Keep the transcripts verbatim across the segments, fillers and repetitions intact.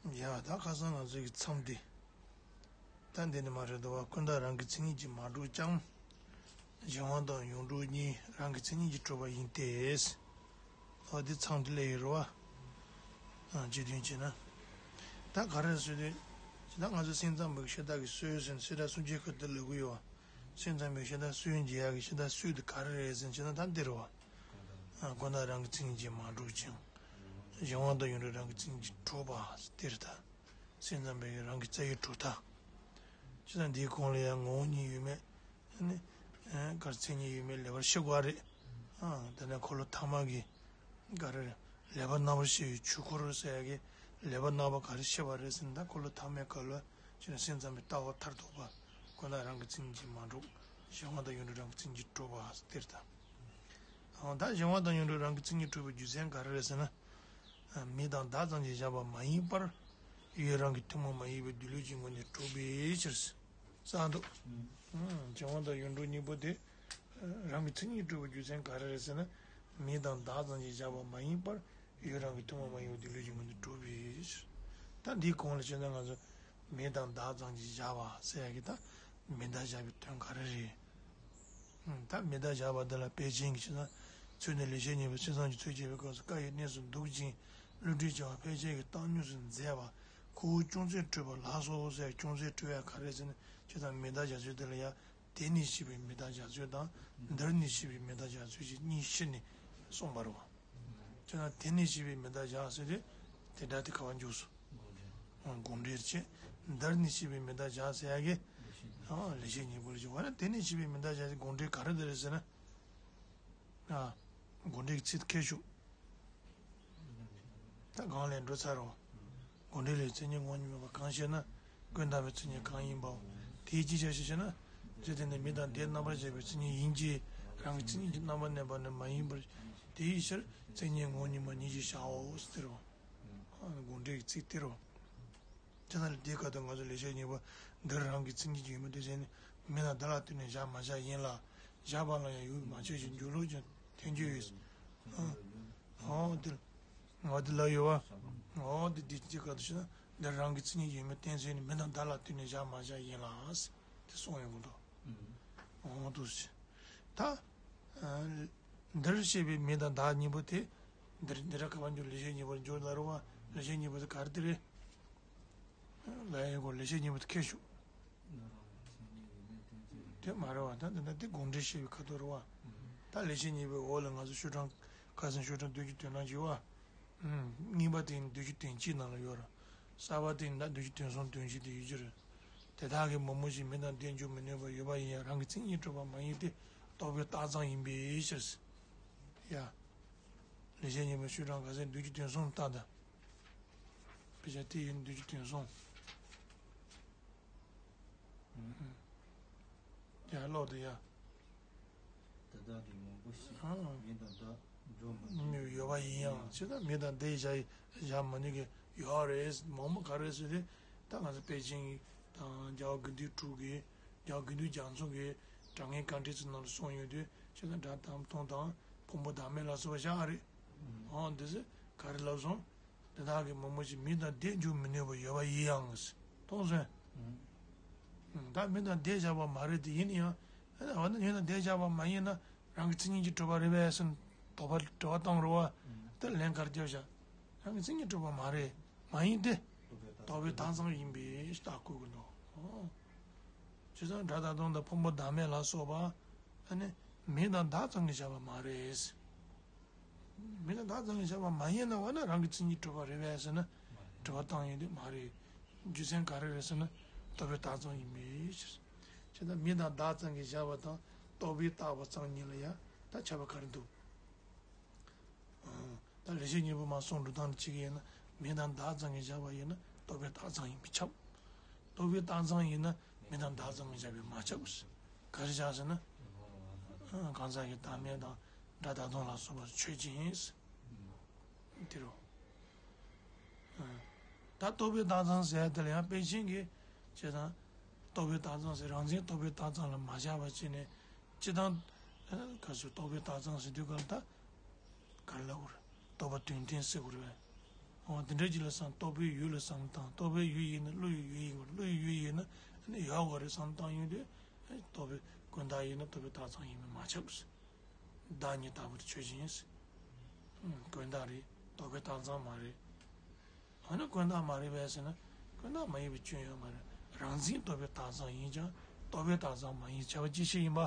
ཡ་ད་ཁ་སང་ང་ཚོའི་མཚམས་འདི། ད་འདི་ནི་མ་རེད་དོ། ཀུན་བརྟགས་རང་གི་མཚན་ཉིད་ཀྱིས་མ་གྲུབ་ཀྱང་། གཞན་དབང་དང་ཡོངས་གྲུབ་གཉིས་རང་གི་མཚན་ཉིད་ཀྱིས་གྲུབ་པ་ཡིན་ཏེ། འོ་འདི་མཚམས་འདི་སླེབས་ཡོད་རེད་བ། ཨ་སྤྱི་དོན་བྱས་ན། ད་ག་རེ་ཟེར་དུས། ད་ང་ཚོ་སེམས་ཙམ་པའི་ཤེས་བདག་གི་སྲོལ་ཟེར་ནས་སྲོལ་བདག་སུམ་ཅུའི་སྐབས་འདི་ལབ་གི་ཡོད་བ། སེམས་ཙམ་པའི་ཤེས་བདག་སྲོལ་འབྱེད་ཡག་གི་ཤེས་བདག་སྲོལ་འདི་ག་རེ་རེད་ཟེར་ནས་བྱས་ན་ད་འདི་རེད་བ། ཨ་ཀུན་བརྟགས་རང་གི་མཚན་ཉིད་ཀྱིས་མ་གྲུབ་ཅིང་། གཞན་དབང་དང་ཡོངས་གྲུབ་རང་གི་མཚན་ཉིད་ཀྱིས་གྲུབ་པ་དེ་རེད་ད། སེམས་ཙམ་པའི་རང་གི་རྩ་བའི་གྲུབ་མཐའ། བྱས་ཙང་འདིའི་གོང་ལ་ཡང་ངོ་བོ་ཉིད་ཡོད་མེད། ཨ་ནི། ཨ་གར་མཚན་ཉིད་ཡོད་མེད་ལེགས་པར་ཤེས་དགོས་རེད། ཨ་དེ་ནས་འཁོར་ལོ་ཐ་མ་གི། ག་རེ་རེད། ལེགས་པར་རྣམ་པར་ཤེས་པའི་ཆོས་འཁོར་ཟེར་ཡ་གི། ལེགས་པར་རྣམ་པ་ག་རེ་ཤེས་པ་རེད་ཟེར་ན་ད་འཁོར་ལོ་ཐ་མའི་སྐབས་ལ་བྱས་ན་སེམས་ཙམ་པའི་ལྟ་བ་མཐར་ཐུག་པ། ཀུན་བརྟགས་རང་གི་མཚན་ཉིད་ཀྱིས་མ་གྲུབ། གཞན་དབང་དང་ཡོངས་གྲུབ་རང་གི་མཚན་ཉིད་ཀྱིས་གྲུབ་པ་དེ་རེད་ད། ཨང་ད་གཞན་དབང་དང་ཡོངས་གྲུབ་རང་གི་མཚན་ཉིད་གྲུབ་པའི་རྒྱུ་མཚན་ག་རེ་རེད་ཟེར་ན། མི་དང་བདག་ཙམ་གྱིས་བཞག་པ་མ་ཡིན་པར། ཡུལ་རང་གི་ཐུན་མོང་མ་ཡིན་པའི་སྡེ་ལུགས་ཀྱི་ངོས་ནས་གྲུབ་པའི་ཕྱིར། གསལ་འདུག་གཞན་དབང་དང་ཡོངས་གྲུབ་གཉིས་པོ་དེ། རང་གི་མཚན་ཉིད་གྲུབ་པའི་རྒྱུ་མཚན་ག་རེ་རེད་ཟེར་ན། མི་དང་བདག་ཙམ་གྱིས་བཞག་པ་མ་ཡིན་པར། ཡུལ་རང་གི་ཐུན་མོང་མ་ཡིན་པའི་སྡེ་ལུགས་ཀྱི་ངོས་ནས་གྲུབ་པའི་ཕྱིར། ད་འདིའི་གོང་ལ་བྱས་ན་ང་ཚོ། མི་དང་བདག་ཙམ་གྱིས་བཞག་པ་ཟེར་ཡ་གི་ད། མི་དག་བཞག་པའི་དོན་ག་རེ་རེད། ད་མི་དག་བཞག་པ་འདི་ལ་དཔེ་ཅན་གྱི་ཕྱིར་ན། ཚུལ་ནི་ལེགས་བཤད་སྙིང་པོའི་ཕྱིར་མཚམས་ཀྱི་ཚུལ་འཆད་པའི་སྐབས་སུ་བཀའ་ཡི་གནས་སུ་འདུག་ཅིང་། བསླུ་བྲིད་བྱ་བ་ཕལ་ཆེར་གྱིས་བཏང་སྙོམས་སུ་མཛད་པ། ཁོ་བོ་ཅུང་ཟད་འཁྲུལ་པ་ལགས་སོ་ཟེར། ཅུང་ཟད་འཁྲུལ་བ་ག་རེ་ཟེར་ན་ཇི་ལྟར་མི་དག་བཞག་ཚུལ་དེ་ལ་ཡང་དེ་ནི་ཞེས་པའི་མི་དག་བཞག་ཚུལ་དང་འདིར་ནི་ཞེས་པའི་མི་དག་བཞག་ཚུལ་ཞེས་གཉིས་ཕྱེ་ནས་གསུངས་པ་རེད་བ། ཅི་ན་དེ་ནི་ཞེས་པའི་མི་དག་བཞག་ཟེར་ཏེ་དེ་སྒྲ་དེ་ག་བ་འཇུག་སོ། དགོངས་འགྲེལ་བྱེད། འདིར་ནི་ཞེས་པའི་མི་དག་བཞག་ཟེར་ཡ་གི། ལེགས་བཤད་སྙིང་པོ་ལ་བྱུང་བ་ན་དེ་ནི་ཞེས་པའི་མི་དག་བཞག་ཟེར་དགོངས་འགྲེལ་ག་རེ་དེ་རེད་ཟེར་ན། དགོངས་འགྲེལ་གྱི་ཚིག་ཁྱེར་ཤོག་ད་གང་ལས་འགྲོ་ཚར་རོ། དགོངས་འགྲེལ་ལས་མཚན་ཉིད་ངོ་བོ་ཉིད་མེད་པ་གང་ཞེ་ན། ཀུན་བརྟགས་པའི་མཚན་ཉིད་གང་ཡིན་པའོ། དེའི་ཅི་བྱ་ཞེས་བཤད་ན། རྗེ་དེ་ནི་མི་དང་དེ་རྣམ་པར་བཞག་པའི་མཚན་ཉིད་ཡིན་གྱི། རང་གི་མཚན་ཉིད་ཀྱི་རྣམ་པར་གནས་པ་ནི་མ་ཡིན་པར། དེའི་ཕྱིར་མཚན་ཉིད་ངོ་བོ་ཉིད་མ་ཡིན་ཞེས་བྱའོ་ཟེར་རོ། དགོངས་འགྲེལ་གྱི་ཚིག་དེ་རོ། ཅི་ན་ལ་དེའི་སྐབས་དུ་ང་ཚོ་ལེགས་བཤད་སྙིང་པོ་འདིར་རང་གི་མཚན་ཉིད་ཀྱི་ཡོད་མེད་དེ་བྱས་ནས་མི་དང་དེ་ལ་ལྟོས་ནས་བཞག་མ་བཞག་ཡིན་ལ། བཞག་པ་ལ་ཡང་ཡུལ་མ་ཆགས་ཤིང་འཇུག་ལུགས་ཀྱང་ཐལ་འགྱུར་ཡོད། ཨོ་དེ། ང་དེ་ལ་ཡོད་བ། ཨོ་དེ་དེ་ཅི་སྐབས་དུ་ཞེ་ན། འདིར་རང་གི་མཚན་ཉིད་ཀྱི་ཡོད་མེད་གཏན་ཚིགས་ནི་མི་དང་དེ་ལ་ལྟོས་ནས་བཞག་མ་བཞག་ཡིན་ལ། དེ་གསུངས་ཡོང་གི་འདུག་ཨོ་དུ་ཞེ། ད། འདིར་བཤད་པའི་མི་དང་བདག་གཉིས་པོ་དེ། འདིར་འདི་ར་ཁ་བ་འཇུག་ལེགས་བཤད་སྙིང་པོར་འཇུག་ལ་རུ་བ་ལེགས་བཤད་སྙིང་པོ་དེ་ག་རེ་དེ་རེད། ལ་ཡི་གོ་ལེགས་བཤད་སྙིང་པོ་དེ་ཁྱེར་ཤོག་དེ་མ་རེད་བ། ད་འདི་ན་དེ་དགོངས་འགྲེལ་བཤད་པའི་ཁ་ཐོག་རུ་བ། ད་ལེགས་བཤད་སྙིང་པོའི་འོག་ལ་ང་ཚོ་ཤོག་གྲངས་ཁ་སང་ཤོག་གྲངས་བདུན་ཅུ་དོན་གྲངས་བཞི་བ། གཉིས་པ་དེ་ནི་བདུན་ཅུ་དོན་གཅིག་ནང་ལ་ཡོད་ར། གསར་པ་དེ་ནི་ད་བདུན་ཅུ་དོན་གསུམ་དོན་བཞི་དེ་ཡོད་རྒྱུ་རེད། དེ་དག་གིས་མང་པོ་ཞིག་མི་དང་དེ་འཇུག་མི་ནུས་པར་ཡོད་པ་ཡིན་ཡང་རང་གི་མཚན་ཉིད་གྲུབ་པ་མ་ཡིན་ཏེ་རྟོག་པས་བཏགས་ཙམ་ཡིན་པའི་ཕྱིར། ཡ། ལེགས་བཤད་སྙིང་པོའི་ཤོག་གྲངས་ག་ཚད་བདུན་ཅུ་དོན་གསུམ་ལྟ་དང་། དཔེ་ཆ་དེ་ཡིན་བདུན་ཅུ་དོན་གསུམ། ཡ་ཀློག་དུ་ཡ། དེ་དག་གིས་མང་པོ་ཞིག་ཨང་། མི་དང་བདག་འཇུག་མི་ནུས། ཡོད་པ་ཡིན་ཡང་ཅི་ལྟར་མི་དང་བདག་བཞག་བཞག་མ་ནུས་ཀྱི་ཡོད་རེད། མང་པོ་ག་རེ་ཟེར་ཏེ་ད་ང་ཚོ་པཎ་ཆེན་དང་རྒྱལ་བ་དགེ་འདུན་གྲུབ་ཀྱི་རྒྱལ་བ་དགེ་འདུན་རྒྱ་མཚོ་གི་དྲང་ངེས་དཀའ་འགྲེལ་ཚོའི་ནང་ལ་གསུངས་ཡོད་དུས་ཅི་ལྟར་སྒྲ་དང་མཐོང་དང་ཕུང་པོ་བདག་མེད་ལ་སོགས་པ་བཞག་རེད། ཨང་འདི་ཚོ་ག་རེ་ལབ་སོང་། དེ་དག་གིས་མང་པོ་ཞིག་མི་དང་བདག་འཇུག་མི་ནུས་པར་ཡོད་པ་ཡིན་ཡང་། མཐོང་སོང་། ད་མི་དང་བདག་བཞག་པ་མ་རེད་དེ་ཡིན་ཡང་། འོ་ན་མི་དང་བདག་བཞག་པ་མ་ཡིན་ན་རང་གི་མཚན་ཉིད་ཀྱིས་གྲུབ་པ་རེད་པས་ཟེར་དོགས་པ་དྲི་བ་བཏང་རུང་བ། དེ་ལན་ག་རེ་རྒྱབ་བཞག་རང་གི་མཚན་ཉིད་གྲུབ་པ་མ་རེད། མ་ཡིན་ཏེ། རྟོག་པས་བཏགས་ཙམ་ཡིན་པས་ལྟ་དགོས་ཀྱི་འདུག་ཅི་ཙམ་སྒྲ་དང་མཐོང་དང་ཕུང་པོ་བདག་མེད་ལ་སོགས་པ། ཨ་ནི་མི་དང་བདག་ཙམ་གྱིས་བཞག་པ་མ་རེད། མི་དང་བདག་ཙམ་གྱིས་བཞག་པ་མ་ཡིན་ན་འོ་ན་རང་གི་མཚན་ཉིད་གྲུབ་པ་རེད་པས་ཟེར་ན། དྲི་བ་བཏང་ཡོང་དུས་མ་རེད། རྒྱུ་མཚན་ག་རེ་རེད་ཟེར་ན། རྟོག་པས་བཏགས་ཙམ་ཡིན་པའི་ཕྱིར། ཇི་ལྟར་མི་དང་བདག་ཙམ་གྱིས་བཞག་པ་དང་རྟོག་པས་བཏགས་པ་ཙམ་གཉིས་ལ་ཡང་ད་ཁྱད་པར་ག་རེ་འདུག་ད་ལེགས་བཤད་སྙིང་པོ་མ་གསུངས་འགྲོ་སྟངས་ལ་བྱེད་ཀྱི་ཡིན་ན་མི་དང་བདག་ཙམ་གྱིས་བཞག་པ་ཡིན་ན་རྟོག་པས་བཏགས་ཙམ་ཡིན་པས་ཁྱབ། རྟོག་པས་བཏགས་ཙམ་ཡིན་ན་མི་དང་བདག་ཙམ་གྱིས་བཞག་པས་མ་ཁྱབ། ག་རེ་བཞག་ཟེར་ན། གང་ཟག་གི་བདག་མེད་དང་སྒྲ་དང་མཐོང་ལ་སོགས་པ་ཆོས་ཅན། དེ་རུ། ད་རྟོག་པས་བཏགས་ཙམ་ཟེར་ཡ་དེ་ལ་ཡང་པཎ་ཆེན་གྱིས་བྱས་ཙང་། རྟོག་པས་བཏགས་ཙམ་ཟེར་རང་མཚན་རྟོག་པས་བཏགས་ཙམ་ལ་མ་བཞག་པ་བྱས་ནས་སྤྱི་དང་། ག་ཚོད་རྟོག་པས་བཏགས་ཙམ་ཟེར་དུས་སྐབས་ད། ག་རེ་ལབ་དགོས་རེད། རྟོག་པ་དོན་མཐུན་ཟེར་དགོས་རེད་ འོ་དེ་འདྲ་ཅིག་ལ་བསམ། རྟོག་པའི་ཡུལ་ལ་བསམ་བློ་བཏང་། རྟོག་པའི་ཡུལ་ཡིན་ན་བློ་ཡི་ཡུལ་ཡིན་དགོས། བློ་ཡི་ཡུལ་ཡིན་ན་ནི་ཡོད་དགོས་རེད་བསམ་བློ་བཏང་ཡོང་དུས། རྟོག་པའི་ཀུན་བརྟགས་ཡིན་ན་རྟོག་པའི་བརྟགས་ཙམ་ཡིན་པས་མ་ཁྱབ་ཟེར། བདག་ཉིད་ལྟ་བུ་དེ་ཆོས་ཅན་ཟེར། ཀུན་བརྟགས་རེད། རྟོག་པའི་བརྟགས་ཙམ་མ་རེད། འོ་ན་ཀུན་བརྟགས་མ་རེད་པས་ཟེར་ན། ཀུན་བརྟགས་མ་ཡིན་པའི་སྐྱོན་ཡོད་མ་རེད། རང་འཛིན་རྟོག་པའི་བརྟགས་ཙམ་ཡིན་ཀྱང་རྟོག་པའི་བརྟགས་ཙམ་མ་ཡིན་ཁྱབ་པ་ཅི་ཞིག་ཡིན་པ།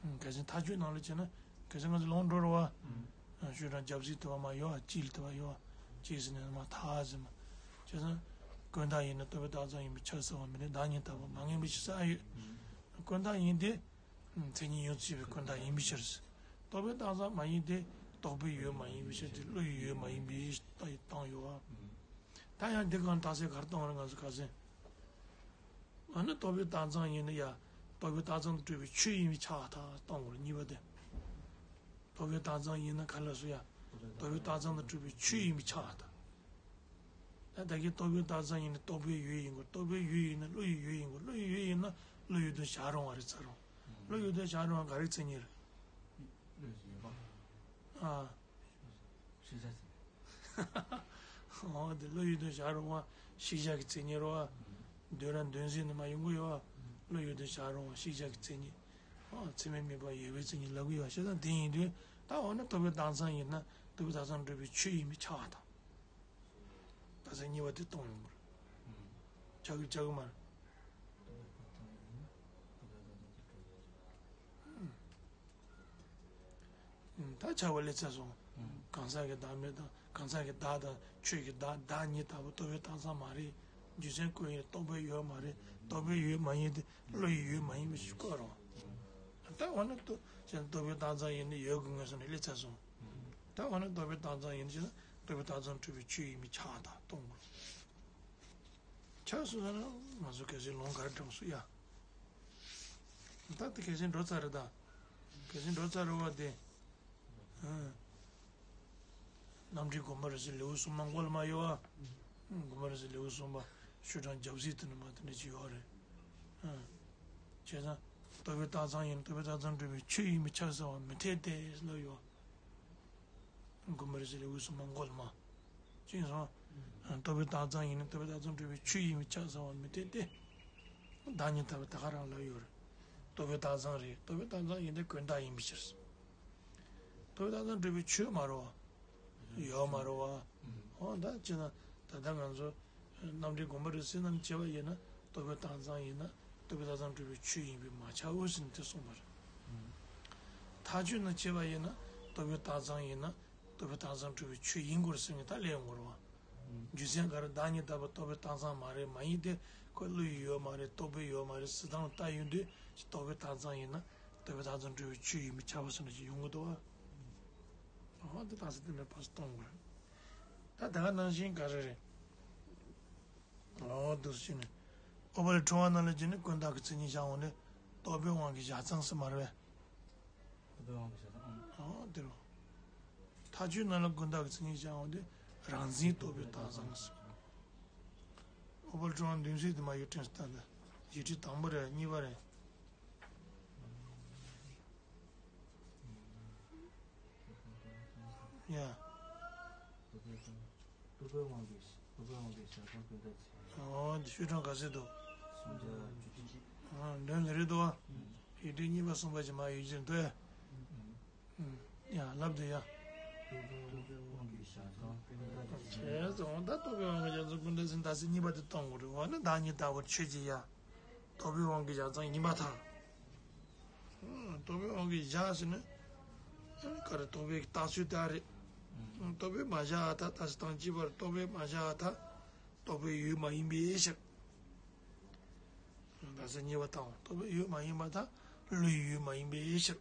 ཨང་། གལ་སྲིད་མཐའ་དཔྱོད་ནང་ལ་བྱས་ན། གལ་སྲིད་ང་ཚོ་ལུང་འགྲོ་རུ་བ། ཨང་། ཤུགས་དྲག་རྒྱབ་ཟིག་དུ་བ་མ་ཡོད་བ། ཅིལ་དུ་བ་ཡོད་བ། ཅིལ་ཟེར་ནས་མ་ཐག་ཟེར་མ། བྱས་ཙང་། ཀུན་བརྟགས་ཡིན་ན་རྟོག་པའི་བརྟགས་ཙམ་ཡིན་པས་ཁྱབ་ཟེར་བ་མི་འགྲིག། བདག་ཉིད་ལྟ་བུ་མ་ངེས་པའི་ཕྱིར་ཟེར་ཨ་ཡོད། ཀུན་བརྟགས་ཡིན་ཏེ། མཚན་ཉིད་ཡོངས་སུ་གཅོད་པའི་ཀུན་བརྟགས་ཡིན་པའི་ཕྱིར། རྟོག་པའི་བརྟགས་ཙམ་མ་ཡིན་ཏེ། རྟོག་པའི་ཡུལ་མ་ཡིན་པའི་ཕྱིར་ཏེ། བློ་ཡི་ཡུལ་མ་ཡིན་པའི་ཕྱིར་ད་ཡི་བཏང་ཡོད་བ། ད་ཡང་འདི་གང་རྟགས་གསལ་ག་རེ་བཏང་བ་རེད། ང་ཚོ་ཁ་སེང་། ཨ་ནི་རྟོག་པའི་བརྟགས་ཙམ་ཡིན་ན་ཡ། རྟོག་པའི་བརྟགས་ཙམ་དུ་གྲུབ་པའི་ཆོས་ཡིན་པས་ཁྱབ་པར་ཐལ་བཏང་དགོས་རེད། གཉིས་པ་དེ། རྟོག་པའི་བརྟགས་ཙམ་ཡིན་ན་ག་རེ་ལབ་སོང་ཡ། རྟོག་པའི་བརྟགས་ཙམ་དུ་གྲུབ་པའི་ཆོས་ཡིན་པས་ཁྱབ་པར་ཐལ། ད་ད་གིན་རྟོག་པའི་བརྟགས་ཙམ་ཡིན་ན་རྟོག་པའི་ཡུལ་ཡིན་དགོས། རྟོག་པའི་ཡུལ་ཡིན་ན་བློ་ཡི་ཡུལ་ཡིན་དགོས། བློ་ཡི་ཡུལ་ཡིན་ན་བློ་ཡུལ་དུ་བཞག་རུང་བ་རེད་ཚར་རུང་། བློ་ཡུལ་དུ་བཞག་རུང་བ་ག་རེ་མཚན་ཉིད་རེད། བློ་ཡི་ཡུལ་ཡིན་པ། ཨ། ཤེས་བྱ་ཟེར། འོ་དེ་བློ་ཡུལ་དུ་བཞག་རུང་བ་ཤེས་བྱ་གི་མཚན་ཉིད་རེད་བ། འདོད་ར་འདོད་སྲེད་ནི་མ་ཡོང་གི་ཡོད་བ། བློ་ཡུལ་དུ་བཞག་རུང་བ་ཤེས་བྱ་གི་མཚན་ཉིད། འོ་ཚད་མས་དམིགས་པ་ཡོད་པའི་མཚན་ཉིད་ལབ་གི་ཡོད་བ། བྱས་ཙང་དེ་ཡིན་དུས་ད་འོ་ན་རྟོག་པའི་བརྟགས་ཙམ་ཡིན་ན་རྟོག་པའི་བརྟགས་ཙམ་གྲུབ་པའི་ཆོས་ཡིན་པས་ཁྱབ་པར་ཐལ། རྟགས་གསལ་གཉིས་པ་དེ་གཏོང་ཡོང་གི་རེད། ཆགས་ཀྱི་ཆགས་ཀྱི་མ་རེད། ད་ཆགས་པ་སླེབས་ཚར་སོང་། གང་ཟག་གི་བདག་མེད་དང་གང་ཟག་གི་བདག་དང་ཆོས་ཀྱི་བདག། བདག་ཉིད་ལྟ་བུ་རྟོག་པའི་བརྟགས་ཙམ་མ་རེད། རྒྱུ་མཚན་ཀུན་ཡིན། རྟོག་པའི་ཡུལ་མ་རེད། རྟོག་པའི་ཡུལ་མ་ཡིན་ཏེ་བློ་ཡི་ཡུལ་མ་ཡིན་པ་ཞིག་བཀོད་རུང་། ད་འོ་ན་རྟོག་རྟོག་པའི་བརྟགས་ཙམ་ཡིན་ན་ཡོད་དགོས་ངེས་སོང་ནས་སླེབས་ཚར་སོང་། ད་འོ་ན་རྟོག་པའི་བརྟགས་ཙམ་ཡིན་ན་ཞེ་ན་རྟོག་པའི་བརྟགས་ཙམ་གྲུབ་པའི་ཆོས་ཡིན་པས་ཁྱབ་པར་ཐལ་གཏོང་དགོས། ཁྱབ་སོང་ཙང་ང་ཚོ་གལ་སྲིད་ལུང་ག་རེ་དྲངས་སོང་ཡ། ད་དེ་གལ་སྲིད་འགྲོ་ཚར་རེད་ད། གལ་སྲིད་འགྲོ་ཚར་རེད་བ་དེ། ཨ། རྣམ་འགྲེལ་དགོངས་པ་རིགས་གསུམ་ལེའུ་གསུམ་མ་མགོ་ལ་མ་ཡོད་བ། དགོངས་པ་རིགས་གསུམ་ལེའུ་གསུམ་པ་ཤུགས་དྲག་རྒྱབ་ཟིག་དེ་ནི་མ་དེ་འདྲ་ཅིག་ཡོད་རེད། ཨ། བྱས་ཙང་རྟོག་པའི་བརྟགས་ཙམ་ཡིན་ན་རྟོག་པའི་བརྟགས་ཙམ་གྲུབ་པའི་ཆོས་ཡིན་པས་ཁྱབ་ཟེར་བ་མི་འཐད་དེ་ལབ་ཡོད། དགོངས་པ་རིགས་གསུམ་ལེའུ་གསུམ་པ་མགོ་ལ་མ། ཅི་སོང་། རྟོག་པའི་བརྟགས་ཙམ་ཡིན་ན་རྟོག་པའི་བརྟགས་ཙམ་གྲུབ་པའི་ཆོས་ཡིན་པས་ཁྱབ་ཟེར་བ་མི་འཐད་དེ། བདག་ཉིད་ལྟ་བུ་ད་ག་རང་ལབ་ཡོད་རེད། རྟོག་པའི་བརྟགས་ཙམ་རེད། རྟོག་པའི་བརྟགས་ཙམ་ཡིན་ཏེ་ཀུན་བརྟགས་ཡིན་པའི་ཕྱིར། རྟོག་པའི་བརྟགས་ཙམ་གྲུབ་པའི་ཆོས་མ་རེད་བ། ཡོད་མ་རེད་བ། འོ་ད་ཅི་ན་ད་ལྟ་ང་ཚོ་རྣམ་འགྲེལ་དགོངས་པ་རིགས་གསུམ་རྣམས་བྱས་པ་ཡིན་ན་རྟོག་པའི་བརྟགས་ཙམ་ཡིན་ན་རྟོག་པའི་བརྟགས་ཙམ་གྲུབ་པའི་ཆོས་ཡིན་པས་མ་ཁྱབ་འོ་ཟེར་ནས་དེ་གསུངས་པ་རེད། མཐའ་དཔྱོད་ནང་བྱས་པ་ཡིན་ན་རྟོག་པའི་བརྟགས་ཙམ་ཡིན་ན་རྟོག་པའི་བརྟགས་ཙམ་གྲུབ་པའི་ཆོས་ཡིན་དགོས་རེད་ཟེར་ནས་ད་ལན་ཡོང་དགོས་རེད་བ། རྒྱུ་མཚན་ག་རེ། བདག་ཉིད་ལྟ་བུ་རྟོག་པའི་བརྟགས་ཙམ་མ་རེད། མ་ཡིན་ཏེ་ཁོ་བློ་ཡི་ཡུལ་མ་རེད། རྟོག་པའི་ཡུལ་མ་རེད་ཟེར་སྟངས་ལ་ལྟ་ཡོང་དུས་རྟོག་པའི་བརྟགས་ཙམ་ཡིན་ན་རྟོག་པའི་བརྟགས་ཙམ་གྲུབ་པའི་ཆོས་ཡིན་པས་ཁྱབ་པ་ཟེར་ནས་ཅིག་ཡོང་གི་འདུག་བ། འོ་དེ་ད་ཟེར་དེ་འདྲ་ཕར་གཏོང་དགོས། ད་ད་ག་ནང་བཞིན་ག་རེ་རེད། འོ་འདུག་སེ་བྱས་ནས། ཨོ་པ་ལ་ཁྲོ་བ་ནང་ལ་བྱས་ནས་ཀུན་བརྟགས་ཀྱི་མཚན་ཉིད་བཞག་འོང་ནས་རྟོག་པའི་དབང་གིས་བཞག་ཙམ་ཟེར་མ་རེད་པས། རྟོག་པའི་དབང་གིས་བཞག་ཙམ། ཨང་། འོ་དེ་རེད། མཐའ་དཔྱོད་ནང་ལ་ཀུན་བརྟགས་ཀྱི་མཚན་ཉིད་བཞག་འོང་དུས་རང་འཛིན་རྟོག་པའི་བརྟགས་ཙམ་ཟེར། ཨོ་པ་ལ་ཁྲོ་བ་འདུས་ཚད་དེ་མ་ཡོད་དྲན་སྟངས་དེ་ཡིག་ཁྲི་དང་པོ་རེད། གཉིས་པ་རེད། ཡ། རྟོག་པའི་དབང་གིས་རྟོག་པའི་དབང་གིས་བཞག་ཙམ་ཀུན་བརྟགས་ཚིག་ཨོ་འདི་ཤུགས་དྲག་ག་ཚོད་འདུག་གསུམ་བརྒྱ་བཅུ་གཅིག་ཨ་འདོན་ལེ་རེད་འདུག་ཨ། ཡིག་ཕྲེང་གཉིས་པ་གསུམ་པ་ཅིག་མ་ཡོད་ཀྱི་འདུག་ཨ། ཡ་ལབ་འདུག་ཡ། རྟོག་པའི་དབང་གིས་བཞག་ཙམ་ཀུན་བརྟགས་ཚིག་བྱས་ཙང་ད་རྟོག་པའི་དབང་གིས་བཞག་ཙམ་ཀུན་བརྟགས་ཚིག་ད་ཚིག་གཉིས་པ་དེ་གཏོང་དགོས་རེད་བ་ན་བདག་ཉིད་ལྟ་བུར་ཆོས་ཅན་ཡ། རྟོག་པའི་དབང་གིས་བཞག་ཙམ་ཡིན་པར་ཐལ། རྟོག་པའི་དབང་གིས་བཞག་ཟེར་ན། ག་རེ་རྟོག་པའི་རྟགས་ཚུལ་དེ་རེད། རྟོག་པས་མ་བཞག་པར་ཐལ། ད་ཟེར་སྟངས་གཅིག་པ་རེད། རྟོག་པས་མ་བཞག་པར་ཐལ། རྟོག་པའི་ཡུལ་མ་ཡིན་པའི་ཕྱིར། ད་ཟེར་གཉིས་པ་དང་རྟོག་པའི་ཡུལ་མ་ཡིན་པར་ཐལ། བློ་ཡི་ཡུལ་མ་ཡིན་པའི་ཕྱིར།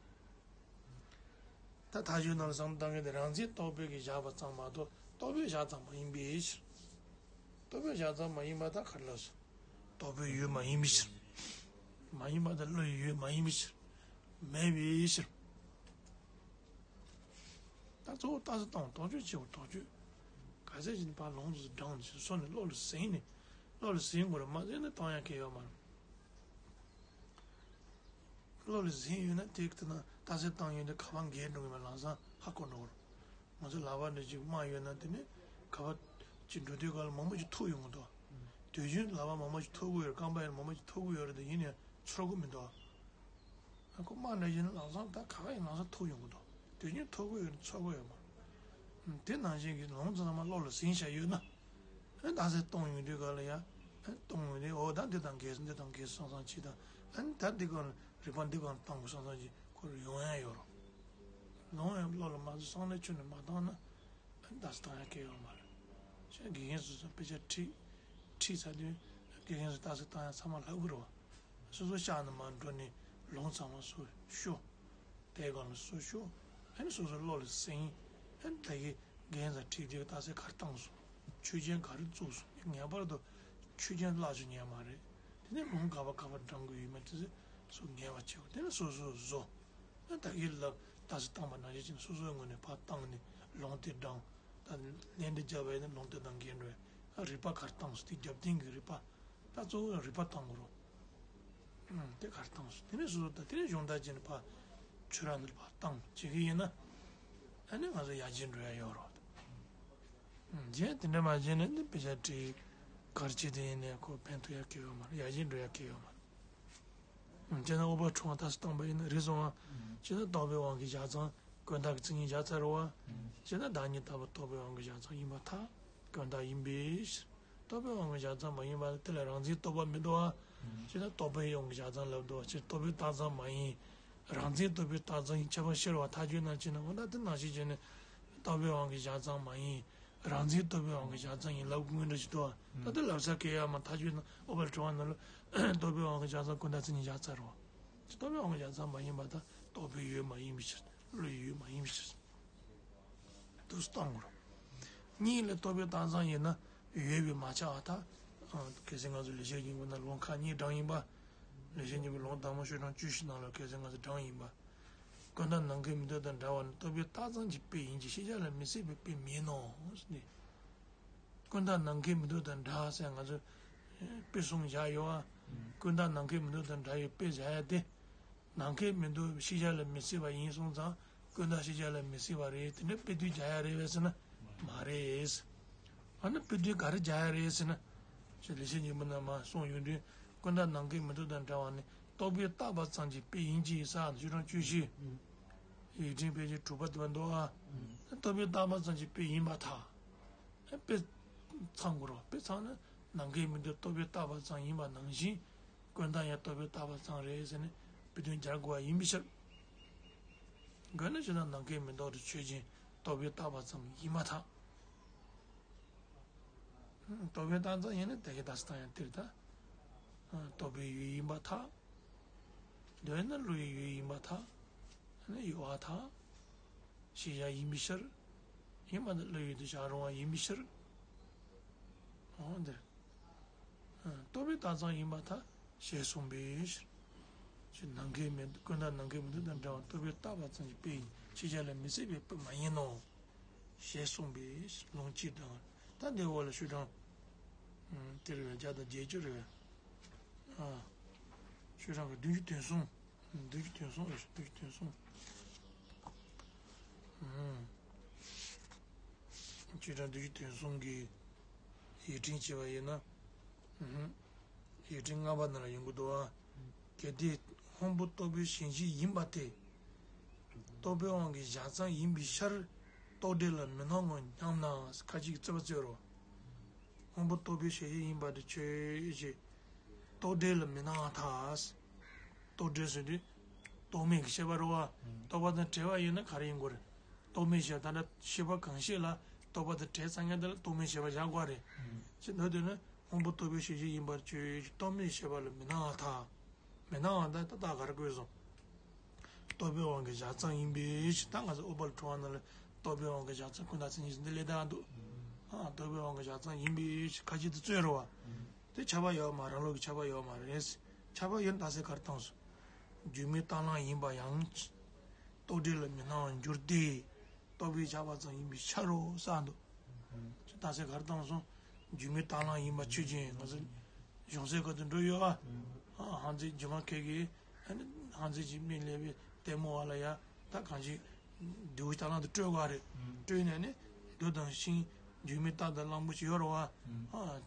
ད་མཐའ་དཔྱོད་ནང་ལ་བསམ་བློ་བཏང་མཁན་དེ་རང་འཛིན་རྟོག་པས་ཀྱིས་བཞག་པ་ཙམ་མ་གཏོགས་རྟོག་པས་བཞག་ཙམ་མ་ཡིན་པའི་ཕྱིར། རྟོག་པས་བཞག་ཙམ་མ་ཡིན་པར་ཐལ། ག་རེ་ལབ་སོང་། རྟོག་པའི་ཡུལ་མ་ཡིན་པའི་ཕྱིར། མ་ཡིན་པར་ཐལ། བློ་ཡི་ཡུལ་མ་ཡིན་པའི་ཕྱིར། མེད་པའི་ཕྱིར། ད་གཙོ་བོ་རྟགས་གསལ་བཏང་དོགས་གཅོད་བྱེད་པ་དོགས་གཅོད། ག་ཚད་ཅིག་ཕར་ལོངས་སུ་བགྲངས་ནས་སོ་ནས་བློ་ལ་ཟིན་ནས། བློ་ལ་ཟིན་དགོས་རེད། མ་ཟིན་ན་གཏོང་ཡག་གི་ཡོད་མ་རེད། བློ་ལ་ཟིན་ཡོད་ན་དེ་ལྟ་ན་རྟགས་གསལ་བཏང་ཡོད་དེ་ག་པར་འགལ་འགྲོ་གི་མེད་ལམ་སང་ཧ་གོ་འགྲོ་གི་རེད། ང་ཚོ་ལག་པ་འདྲ་ཅིག་རྨ་ཡོད་ན་དེ་ནི་ག་པར་ ཅིག་འགྲོ་དུས་སྐབས་ལ་མང་པོ་ཅིག་ཐུག་ཡོང་གི་འདུག་དུས་རྒྱུན་ལག་པ་མང་པོ་ཅིག་ཐུག་གི་ཡོད་རེད། རྐང་པ་ཡང་མང་པོ་ཅིག་ཐུག་གི་ཡོད་རེད་དེ། ཡིན་ནའི་ཚོར་གི་མི་འདུག་ཨ་ཁོ་དམག་འདྲ་ཡིན་ན་ལམ་སང་ད་ག་ག་ཡིན་ལམ་སང་ཐུག་ཡོང་གི་འདུག་དུས་རྒྱུན་ཐུག་གི་ཡོད་རེད། ཚོར་གི་ཡོད་མ་རེད། དེ་ནང་བཞིན་གྱི་ལུང་ཚང་མ་བློ་ལ་ཟིན་བྱས་ཡོད་ན། ཨ་རྟགས་གསལ་གཏོང་ཡོང་དུས་སྐབས་ལ་ཡ། ཨ་གཏོང་ཡོང་དུས་འོ་ད་འདི་དང་འགལ་འདི་དང་འགལ་སོང་བསམ་ཅིག་དང་། ཨ་ད་འདི་གང་རིག་པ་འདི་གང་བཏང་དགོས་བསམ་བསམ་ཅིག་ཁོ་རང་ཡོང་ཡ་ཡོད་རེད། ལུང་ཡང་བློ་ལ་མ་ཟིན་བསམ་བློའི་ཁྱོན་ནས་མ་བཏང་ན། རྟགས་གསལ་བཏང་ཡ་གལ་ཡོད་མ་རེད། ཤ་དགེ་རྒན་སོ་སོ་དཔེ་ཆ་ཁྲིད། ཁྲིད་ཚར་དུས་དགེ་རྒན་སོ་རྟགས་གསལ་བཏང་ཡ་ཚང་མ་ལྷག་གི་རེད་བ། སོ་སོ་ཤག་ནས་མར་འགྲོ་ནས་ལུང་ཚང་མ་སོ་ཤོ། དེ་སྒང་ལ་སོ་ཤོ། ཨ་ནི་སོ་སོ་བློ་ལ་ཟིན། ཨ་ནི་ད་གི་རྒན་ཚང་ཁྲིད་དེ་རྟགས་གསལ་ག་རེ་བཏང་སོང་། ཆོས་ཅན་ག་རེ་བཙུགས་སོང་། ངེས་པར་དུ་ཆོས་ཅན་བརླག་བཅུག་ཉན་མ་རེད། དེ་ནས་ལུང་ག་པ་ག་པ་བགྲང་དགོས་ཡོད་མེད་དེ་ཚོ་གསལ་བ་བྱེད་དགོས། དེ་ནས་སོ་སོ་བཟོ། ད་གི་ལབ་རྟགས་གསལ་བཏང་པ་ནང་བཞིན་བྱས་ནས་སོ་སོའི་ངོས་ནས་ཕར་བཏང་ནས་ལུང་དེ་བགྲང་། ད་ལན་འདི་བརྒྱབ་པ་ཡིན་ན་ལུང་དེ་དང་འགལ་འགྲོ་ཡ། རིགས་པ་ག་རེ་བཏང་སོང་། དེ་རྒྱབ་རྟེན་གྱི་རིགས་པ། ད་གཙོ་བོ་རིགས་པ་བཏང་དགོས་རེད། ཨང་། དེ་ག་རེ་བཏང་སོང་། དེ་ནས་སོ་སོ་ད་དེ་ནས་གཞུང་དག་ཅིག་ནས་ཕར་ཆོས་ར་འདི་ལ་ཕར་བཏང་བྱེད་ཀྱི་ཡིན་ན། ཨ་ནི་ང་ཚོ་ཡར་རྒྱས་འགྲོ་ཡ་ཡོད་རེད། ཨང་། རྗེས་དེ་འདྲ་མ་བྱས་ན་ནི་དཔེ་ཆ་ཁྲིད་ག་རེ་བྱས་དེ་ཡིན་ནའི་ཁོ་ཕན་ཐོགས་ཡ་གང་ཡང་ཡོད་མ་རེད། ཡར་རྒྱས་འགྲོ་ཡ་གང་ཡང་ཡོད་མ་རེད། བྱས་ན་ཨུཏྤལ་ཁྲོམ་པ་རྟགས་གསལ་བཏང་པ་ཡིན་ན་རེད་སོང་ང་། བྱས་ན་རྟོག་པའི་དབང་གིས་བཞག་ཙང་ཀུན་བཏགས་ཀྱི་མཚན་ཉིད་བཞག་ཚར་བ། བྱས་ན་བདག་ཉིད་ལྟ་བུ་རྟོག་པའི་དབང་གིས་བཞག་ཙང་ཡིན་པར་ཐལ། ཀུན་བཏགས་ཡིན་པའི་ཕྱིར། རྟོག་པའི་དབང་གིས་བཞག་ཙང་མ་ཡིན་པ་དེ་ལ་རང་འཛིན་རྟོག་པ་མི་འདུག་བ། བྱས་ན་རྟོག་པའི་དབང་གིས་བཞག་ཙང་ལབ་འདུག་བ། ཕྱིར་རྟོག་པས་བཏགས་ཙང་མ་ཡིན། རང་འཛིན་རྟོག་པས་བཏགས་ཙང་ཡིན་ཁྱབ་པ་ཕྱིར་བ་ཐག་ཆོད་ན་བྱས་ན་འོ་ན་དེ་ནང་བཞིན་བྱས་ནས་རྟོག་པའི་དབང་གིས་བཞག་ཙང་མ་ཡིན། རང་འཛིན་རྟོག་པའི་དབང་གིས་བཞག་ཙང་ཡིན་ལབ་དགོས་འདྲ་ཞིག་འདུག་ཨ། ད་ལྟ་ལབ་ས་གལ་ཡོད་མ་ཐག་ཆོད་ན་ཨུཏྤལ་ཁྲོམ་པ་ནང་ལ་རྟོག་པའི་དབང་གིས་བཞག་ཙང་ཀུན་བཏགས་མཚན་ཉིད་བཞག་ཚར་རོ། རྟོག་པའི་དབང་གིས་བཞག་ཙང་མ་ཡིན་པར་ཐལ། རྟོག་པའི་ཡུལ་མ་ཡིན་པའི་ཕྱིར། བློའི་ཡུལ་མ་ཡིན་པའི་ཕྱིར། དུ་སྟོན་དགོས་རོ། གཉིས་ལས་རྟོག་པས་བཏགས་ཙང་ཡིན་ན་ཡོད་པས་མ་ཁྱབ་པར་ཐལ། གལ་སྲིད་ང་ཚོ་ལེགས་བཤད་སྙིང་པོ་ནང་ལུང་ཁག་གཉིས་དྲངས་ཡིན་པ། ལེགས་བཤད་སྙིང་པོའི་ལུང་དང་པོ་ཤོག་གྲངས་བཅུ་བཞི་ནང་ལ་གལ་སྲིད་ང་ཚོ་དྲངས་ཡིན་པ། ཀུན་བརྟགས་ནམ་མཁའི་མེ་ཏོག་དང་འདྲ་བ་ནི་རྟོག་པས་བཏགས་ཙམ་གྱི་དཔེ་ཡིན་གྱི་ཤེས་བྱ་ལ་མི་སྲིད་པའི་དཔེ་མིན་ནོ། ཀུན་བརྟགས་ནམ་མཁའི་མེ་ཏོག་དང་འདྲ་ཟེར་ང་ཚོས་དཔེ་གསུངས་བཞག་ཡོད་ཨ། ཀུན་བརྟགས་ནམ་མཁའི་མེ་ཏོག་དང་འདྲ་བའི་དཔེ་བཞག་ཡ་དེ། ནམ་མཁའི་མེ་ཏོག་ཤེས་བྱ་ལ་མི་སྲིད་པ་ཡིན་སོང་ཙང་ཀུན་བརྟགས་ཤེས་བྱ་ལ་མི་སྲིད་པ་རེད། དེ་འདྲ་དཔེ་དེ་བཞག་ཡ་རེད་པས་ཟེར་ན་མ་རེད། ཨ་ནི་དཔེ་དེ་ག་རེ་བཞག་ཡ་རེད་ཟེར་ན། ཞེས་ལེགས་བཤད་སྙིང་པོ་ནང་མར་གསུངས་ཡོང་དུས་ཀུན་བརྟགས་ནམ་མཁའི་མེ་ཏོག་དང་འདྲ་བ་ནི་རྟོག་པས་བཏགས་པ་ཙམ་གྱི་དཔེ་ཡིན་གྱི་ས་ཤོག་གྲངས་བཅུ་བཞི། ཡིག་ཕྲེང་དཔེ་ཆ་དྲུག་པ་དེ་པར་འདུག་ཨ། རྟོག་པས་བཏགས་པ་ཙམ་གྱི་དཔེ་ཡིན་པར་ཐལ། དཔེ་ཚང་དགོས་རོ། དཔེ་ཚང་ན་ནམ་མཁའི་མེ་ཏོག་རྟོག་པས་བཏགས་པ་ཙམ་ཡིན་པ་ནང་བཞིན། ཀུན་བརྟགས་ཡང་རྟོག་པས་བཏགས་པ་ཙམ་རེད་ཟེར་ནས་དཔེ་དོན་སྦྱར་དགོས་པ་ཡིན་པའི་ཕྱིར། དགོས་ན་ཇི་ལྟར་ནམ་མཁའི་མེ་ཏོག་དེ་ཆོས་ཅན་རྟོག་པས་བཏགས་པ་ཙམ་ཡིན་པར་ཐལ། རྟོག་པས་བཏགས་ཙམ་ཡིན་ན་དེ་གའི་རྟགས་གསལ་བཏང་ཡང་དེར་ཐལ། རྟོག་པའི་ཡུལ་ཡིན་པར་ཐལ། འདོད་ན་བློའི་ཡུལ་ཡིན་པར་ཐལ། ཨ་ནི་ཡོད་པར་ཐལ། ཤེས་བྱ་ཡིན་པའི་ཕྱིར། ཡིན་པ་ནི་བློའི་ཡུལ་དུ་བཞག་རུང་བ་ཡིན་པའི་ཕྱིར། འོ་འདིར། རྟོག་པས་བཏགས་ཙམ་ཡིན་པར་ཐལ། ཞེས་གསུངས་པའི་ཕྱིར། ཅེས་ནམ་མཁའི་མེ་ཀུན་བརྟགས་ནམ་མཁའི་མེ་ཏོག་དང་འདྲ་བར་རྟོག་པས་བཏགས་པ་ཙམ་གྱི་དཔེ་ཡིན་ཤེས་བྱ་ལ་མི་སྲིད་པའི་དཔེ་མ་ཡིན་ནོ། ཞེས་གསུངས་པའི་ཕྱིར་ལུང་གཅིག་དང་། ད་འདིའི་འོག་ལ་ཤོག་གྲངས། དེ་རེད་བ། བརྒྱ་དང་བརྒྱད་ཅུ་རེད་བ། ཨ། ཤོག་གྲངས་ཀྱི་བདུན་ཅུ་དོན་གསུམ། བདུན་ཅུ་དོན་གསུམ་རེད། བདུན་ཅུ་དོན་གསུམ། ཨུམ། ཤོག་གྲངས་བདུན་ཅུ་དོན་གསུམ་གྱི་ཡིག་ཕྲེང་བྱས་པ་ཡིན་ན། ཨུམ། ཡིག་ཕྲེང་ལྔ་པ་ནང་ལ་ཡོང་གི་འདུག་ཨ། གལ་ཏེ་སྔོན་པོ་རྟོག་པའི་ཞེན་གཞི་ཡིན་པ་སྟེ། རྟོག་པའི་དབང་གིས་བཞག་ཙམ་ཡིན་པའི་ཕྱིར། རྟོག་བྲལ་ལ་མི་སྣང་ངོ་སྙམ་ན། ཁ་ཅིག་གིས་རྩོད་པ་རྩོད་རོ། སྔོན་པོ་རྟོག་པའི་ཞེན་གཞི་ཡིན་པ་དེ་ཆོས་ཅན། རྟོག་བྲལ་ལ་མི་སྣང་བར་ཐལ། རྟོག་བྲལ་ཟེར་དུས། རྟོག་མེད་ཀྱི་ཤེས་པ་རེད་བ། རྟོག་པ་དང་བྲལ་བ་ཡིན་ན་ག་རེ་ཡིན་དགོས་རེད། རྟོག་མེད་ཤེས་པ། ད་ལྟ་ཤེས་པ་གང་ཤེས་ལ་རྟོག་པ་དང་བྲལ་ཚར་མཁན་དེ་ལ་རྟོག་མེད་ཤེས་པ་བཞག་དགོས་རེད། ཅེས་འདོད་དུས་ན་སྔོན་པོ་རྟོག་པའི་ཞེན་གཞི་ཡིན་པར་ཆོས་ཅན། རྟོག་མེད་ཤེས་པ་ལ་མི་སྣང་བར་ཐལ། མི་སྣང་བ་ད་ཏག་ཏག་ག་རེ་བཀོད་སོང་། རྟོག་པའི་དབང་གིས་བཞག་ཙམ་ཡིན་པའི་ཕྱིར། ད་ང་ཚོ་ཨུཏྤལ་ཁྲོམ་པ་ནང་ལ་རྟོག་པའི་དབང་གིས་བཞག་ཙམ་ཀུན་བརྟགས་མཚན་ཉིད་ཟེར་འདི་ལས་ད་འདུག་ཨ། རྟོག་པའི་དབང་གིས་བཞག་ཙམ་ཡིན་པའི་ཕྱིར་ཁ་ཅིག་ཏུ་རྩོད་རོ་བ། དེ་ཁྱབ་པ་ཡོད་མ་རང་ལུགས་ཀྱི་ཁྱབ་པ་ཡོད་མ་རེད། ཁྱབ་པ་ཡོད་ན་རྟགས་གསལ་ག་རེ་བཏང་སོང་། སྒྱུ་མའི་རྟ་གླང་ཡིན་པ་ཡང་། རྟོག་བྲལ་ལ་མི་སྣང་བར་འགྱུར་ཏེ། རྟོག་པས་བཞག་པ་ཙམ་ཡིན་པའི་ཕྱིར་རོ་གསུངས་འདུག་ཅེས་རྟགས་གསལ་ག་རེ་བཏང་སོང་། སྒྱུ་མའི་རྟ་གླང་ཡིན་པ་ཆོས་ཅན། ང་ཚོ་གཞུང་སྲོལ་ཁག་ཏུ་འགྲོ་ཡོད་ཨ། ཨ། ཧང་ཙེ་སྒྱུ་མ་མཁན་གྱིས་ཨ་ནི་ཧང་ཙེ་ཅིག་མི་ལས་པའི་ལྟད་མོ་བ་ལ་ཡ་ད་གང་ཅི་རྡེའུ་རྟ་གླང་དེ་སྤྲོད་དགོས་རེད། སྤྲོད་ནས་ནི་རྡོ་དང་ཤིང་ འགྱུར་མེད་རྟག་དང་གླང་པོ་ཆེ་ཡོད་རེད་བ། ཨ།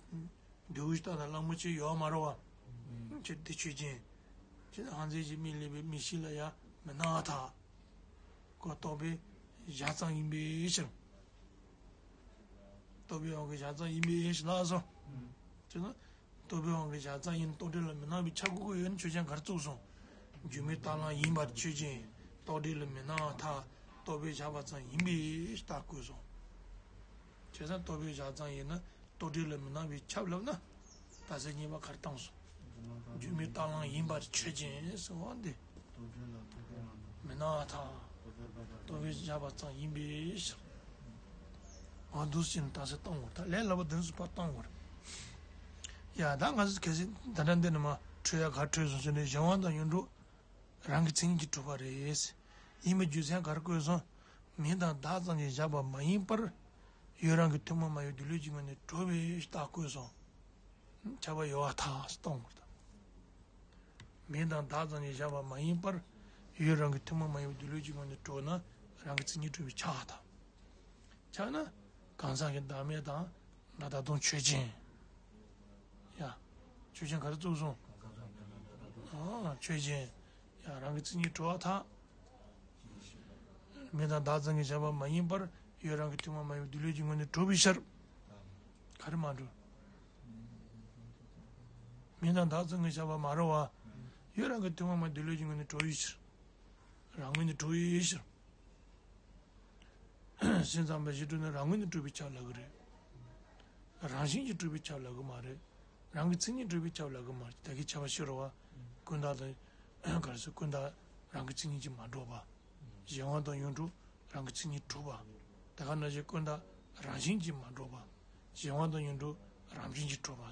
འདུལ་བའི་རྟགས་དང་གླང་པོ་ཆེ་ཡོད་མ་རེད་བ། ཁྱེད་དེ་ཆོས་ཅན། ཁྱེད་ཧང་ཟེར་གྱི་མི་ལས་པའི་མི་ཤི་ལ་ཡ་མི་སྣང་བ་ཐག་ཁོ་རྟོག་པའི་བྱ་ཙམ་ཡིན་པའི་ཕྱིར། རྟོག་པའི་དབང་གིས་བྱ་ཙམ་ཡིན་པའི་ཕྱིར་ལགས་སོ། དེ་ན་རྟོག་པའི་དབང་གིས་བྱ་ཙམ་ཡིན་རྟོག་བྲལ་ལ་མི་སྣང་བའི་ཁྱབ་དགོས་ཀྱི་ཡོད་ན་ཆོས་ཅན་ག་རེ་བཙུགས་སོང་། འགྱུར་མེད་རྟག་གླང་ཡིན་པར་ཆོས་ཅན། རྟོག་བྲལ་ལ་མི་སྣང་བ་ཐག་རྟོག་པས་བཞག་པ་ཙམ་ཡིན་པའི་རྟགས་བཀོད་སོང་། བྱས་ཙང་རྟོག་པས་བཞག་ཙམ་ཡིན་ན། རྟོག་བྲལ་ལ་མི་སྣང་བའི་ཁྱབ་ལབ་ན། རྟགས་གསལ་གཉིས་པ་ག་རེ་བཏང་སོང་། འགྱུར་མེད་རྟག་གླང་ཡིན་པར་ཆོས་ཅན་ཟེར་བ་འདི། མི་སྣང་བ་དང་། རྟོག་པས་བཞག་པ་ཙམ་ཡིན་པའི་ཕྱིར། འོ་འདུག་སེ་བྱས་ནས་རྟགས་གསལ་བཏང་དགོས། ད་ལས་སླ་པོ་འདི་ཚོ་ཕར་བཏང་དགོས། ཡ་ད་ང་ཚོ་གལ་སྲིད་ད་ལྟ་འདི་ནས་མར་འཕྲོས་ཡ་ག་རེ་འཕྲོས་སོང་ཟེར་ན་གཞན་དབང་དང་ཡོངས་གྲུབ། རང་གི་མཚན་ཉིད་ཀྱིས་གྲུབ་པ་རེད། ཡིན་པའི་རྒྱུ་མཚན་ག་རེ་བཀོད་སོང་། མིང་དང་བདག་ཙམ་གྱིས་བཞག་པ་མ་ཡིན་པར། ཡུལ་རང་གི་ཐུན་མོང་མ་ཡིན་པའི་གདུལ་བྱའི་ངོས་ནས་གྲུབ་པའི་རྟགས་བཀོད་སོང་། ཁྱབ་པ་ཡོད་པར་ཐལ་གཏོང་དགོས། མིང་དང་བདག་ཙམ་གྱིས་བཞག་པ་མ་ཡིན་པར། ཡུལ་རང་གི་ཐུན་མོང་མ་ཡིན་པའི་གདུལ་བྱའི་ངོས་ནས་གྲུབ་ན་རང་གི་མཚན་ཉིད་གྲུབ་པས་ཁྱབ་པར་ཐལ། ཁྱབ་ན། གང་ཟག་གི་བདག་མེད་དང་། སྒྲ་རྟག་སྟོང་ཆོས་ཅན། ཡ། ཆོས་ཅན་ག་རེ་བཙུགས་སོང་། ཨ། ཆོས་ཅན། ཡ་རང་གི་མཚན་ཉིད་གྲུབ་པར་ཐལ། མིང་དང་བདག་ཙམ་གྱིས་བཞག་པ་མ་ཡིན་པར། ཡུལ་རང་གི་ཐུན་མོང་མ་ཡིན་པའི་གདུལ་བྱའི་ངོས་ནས་གྲུབ་པའི་ཕྱིར། ག་རེ་མ་གྲུབ། མིང་དང་བདག་ཙམ་གྱིས་བཞག་པ་མ་རེད་བ། ཡུལ་རང་གི་ཐུན་མོང་མ་གདུལ་བྱའི་ངོས་ནས་གྲུབ་པའི་ཕྱིར། རང་ངོས་ནས་གྲུབ་པའི་ཕྱིར། སེམས་ཙམ་པས་གཞི་གྲུབ་ནི་རང་ངོས་ནས་གྲུབ་པས་ཁྱབ་ལབ་ཀྱི་རེད། རང་བཞིན་གྱིས་གྲུབ་པས་ཁྱབ་ལབ་ཀྱི་མ་རེད། རང་གི་མཚན་ཉིད་གྲུབ་པས་ཁྱབ་ལབ་ཀྱི་མ་རེད། ད་གིན་ཁྱད་པར་ཤེས་རོགས་བ། ཀུན་བརྟགས་དང་། ག་རེ་ཟེར། ཀུན་བརྟགས་རང་གི་མཚན་ཉིད་ཀྱིས་མ་གྲུབ་པ། གཞན་དབང་དང་ཡོངས་གྲུབ་རང་གི་མཚན་ཉིད་གྲུབ་པ། དེ་ག་ནང་བཞིན་ཀུན་བརྟགས་རང་བཞིན་གྱིས་མ་གྲུབ་པ། གཞན་དབང་དང་ཡོངས་གྲུབ་རང་བཞིན་གྱིས་གྲུབ་པ།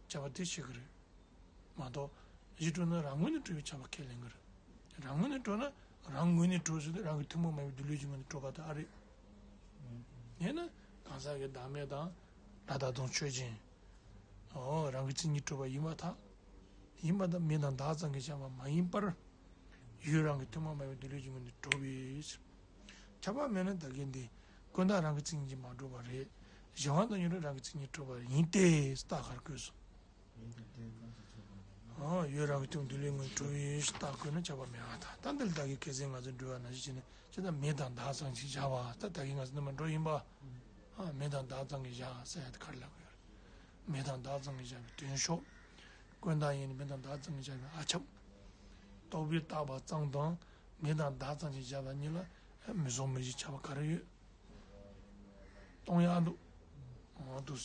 ཁྱད་པར་དེ་ཤེས་ཀྱི་རེད། མ་གཏོགས། གཞི་གྲུབ་ན་རང་ངོས་ནས་གྲུབ་པས་ཁྱབ་པ་ཁས་ལེན་གྱི་རེད། རང་ངོས་ནས་གྲུབ་ན་རང་ངོས་ནས་གྲུབ་ཟེར་དུས་རང་གི་ཐུན་མོང་མ་ཡིན་པའི་གདུལ་བྱའི་ངོས་ནས་གྲུབ་པ་དེ་ཨ་རེད། ཡིན་ན་གང་ཟག་གི་བདག་མེད་དང་། སྒྲ་རྟག་སྟོང་ཆོས་ཅན། འོ་རང་གི་མཚན་ཉིད་གྲུབ་པ་ཡིན་པར་ཐལ། ཡིན་པར་ཐལ། མིང་དང་བདག་ཙམ་གྱིས་བཞག་པ་མ་ཡིན་པར། ཡུལ་རང་གི་ཐུན་མོང་མ་ཡིན་པའི་གདུལ་བྱའི་ངོས་ནས་གྲུབ་པའི་ཕྱིར། ཁྱབ་པ་མེད་ན་ད་གིན་འདི། ཀུན་བརྟགས་རང་གི་མཚན་ཉིད་ཀྱིས་མ་གྲུབ་པ་རེད། གཞན་དབང་དང་ཡོངས་གྲུབ་རང་གི་མཚན་ཉིད་གྲུབ་པ་ཡིན་ཏེ་རྟགས་ག་རེ་བཀོད་སོང་། ཨོ། ཡུལ་རང་གི་ཐུན་མོང་གདུལ་བྱའི་ངོས་གྲུབ་པའི་རྟགས་བཀོད་ན་ཁྱབ་པ་མེད་པར་ཐལ། ད་འདི་ལ་ད་གིན་གལ་སྲིད་ང་ཚོས་འགྲོ་བ་ནང་བཞིན་བྱས་ན་ཅི་ལྟར་མིང་དང་བདག་ཙམ་གྱིས་བཞག་པ། ད་ད་གིན་ང་ཚོ་ནི་མ་འགྲོ་ཡིན་པ། ཨ། མིང་དང་བདག་ཙམ་གྱིས་བཞག་ཟེར་ཡ་དེ་ག་རེ་ལབ་ཀྱི་ཡོད་རེད། མིང་དང་བདག་ཙམ་གྱིས་བཞག་པའི་དོན་ཤོག་ཀུན་བརྟགས་ཡིན་ན་མིང་དང་བདག་ཙམ་གྱིས་བཞག་པའི་ཨ་ཁྱབ། རྟོག་པས་བཏགས་པ་ཙམ་དང་མིང་དང་བདག་ཙམ་གྱིས་བཞག་པ་གཉིས་ལ་མི་ཟུང་མི་འཇུག་ཁྱབ་པ་ག་རེ་ཡོད། སྟོང་ཡང་འདུག་འོ་འདུག་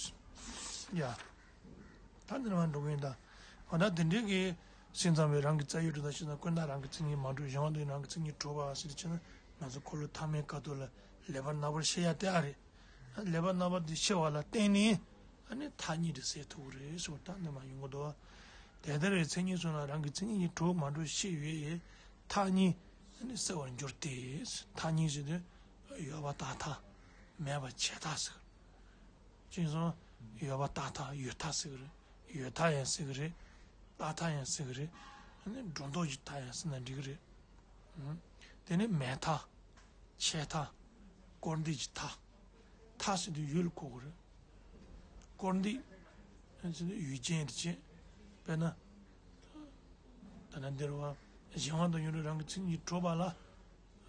ཡ། ད་འདི་ནས་མར་འགྲོ་གི་ཡིན་ད། འོ་ན་དེ་འདྲའི་གི་སེམས་ཙམ་པས་རང་གི་རྩ་བའི་གྲུབ་མཐའ་ཕྱེ་ན་ཀུན་བརྟགས་རང་གི་མཚན་ཉིད་མ་གྲུབ། གཞན་དབང་དུ་རང་གི་མཚན་ཉིད་གྲུབ་པ་ཟེར་བྱས་ན་ང་ཚོ་འཁོར་ལོ་ཐ་མའི་སྐབས་དུས་ལ་ལེགས་པར་རྣམ་པར་ཤེས་ཡ་དེ་ཨ་རེད། ལེགས་པར་རྣམ་པར་དེ་ཤེས་པ་ལ་བརྟེན་ནས་ཨ་ནི་མཐའ་གཉིས་དེ་སེལ་ཐུབ་ཀྱི་རེད་ཟེར་བ་ད་འདི་མ་ཡོང་གི་འདུག་དེ་ལྟར་མཚན་ཉིད་གསུམ་ལ་རང་གི་མཚན་ཉིད་ཀྱིས་གྲུབ་མ་གྲུབ་ཤེས་ཡོད་ཡས་མཐའ་གཉིས་ཨ་ནི་སེལ་བར་འགྱུར་ཏེ། མཐའ་གཉིས་ཟེར་དུས་ཡོད་པར་བཏགས་མཐའ། མེད་པར་བྱས་མཐའ་ཟེར། ཅིག་སོང་། ཡོད་པར་བཏགས་མཐའ་ཡོད་མཐའ་ཟེར་གི་རེད། ཡོད་མཐའ་ཡང་ཟེར་གི་རེད། བཏགས་མཐའ་ཡང་ཟེར་གི་རེད། ཨ་ནི་སྒྲོ་འདོགས་ཀྱི་མཐའ་ཡང་ཟེར་ན་འགྲིག་གི་རེད། ཨང་། དེ་ནས་མེད་མཐའ། ཆད་མཐའ། སྐོར་འདེབས་ཀྱི་མཐའ། མཐའ་ཟེར་དུས་ཡུལ་ལ་གོ་གི་རེད། སྐོར་འདེབས་ཟེར་དུས་ཡུལ་ཅན་དེ་བྱས། དཔེར་ན། ད་ནི་འདིར་བ། གཞན་དབང་དུ་ཡོད་རུང་རང་གི་མཚན་ཉིད་གྲུབ་པ་ལ།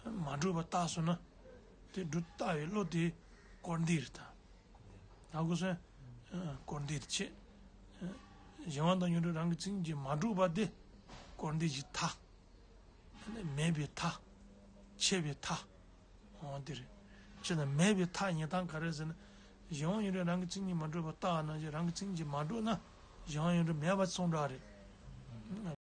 མ་གྲུབ་པ་བཏགས་སོང་ན། དེ་སྒྲུབ་ལྟ་བའི་བློ་དེ་སྐོར་འདེབས་རེད་ད། ཧ་གོ་སོང་། སྐོར་འདེབས་བྱེད། གཞན་དབང་དུ་ཡོད་རུང་རང་གི་མཚན་ཉིད་ཀྱིས་མ་གྲུབ་པ་དེ་སྐོར་འདེབས་ཀྱི་མཐའ། མེད་པའི་མཐའ། ཆད་པའི་མཐའ། འོ་དེ་རེད། ཅེ་ན་མེད་པའི་མཐའ་ཡིན་སྟངས་ག་རེ་ཟེར་ན། གཞན་དབང་ཡོད་རུང་རང་གི་མཚན་ཉིད་མ་གྲུབ་པ་བཏགས་ནང་བཞིན་རང་གི་མཚན་ཉིད་ཀྱིས་མ་གྲུབ་ན་གཞན་དབང་ཡོད་རུང་མེད་པ་སོང་འདྲ་རེད།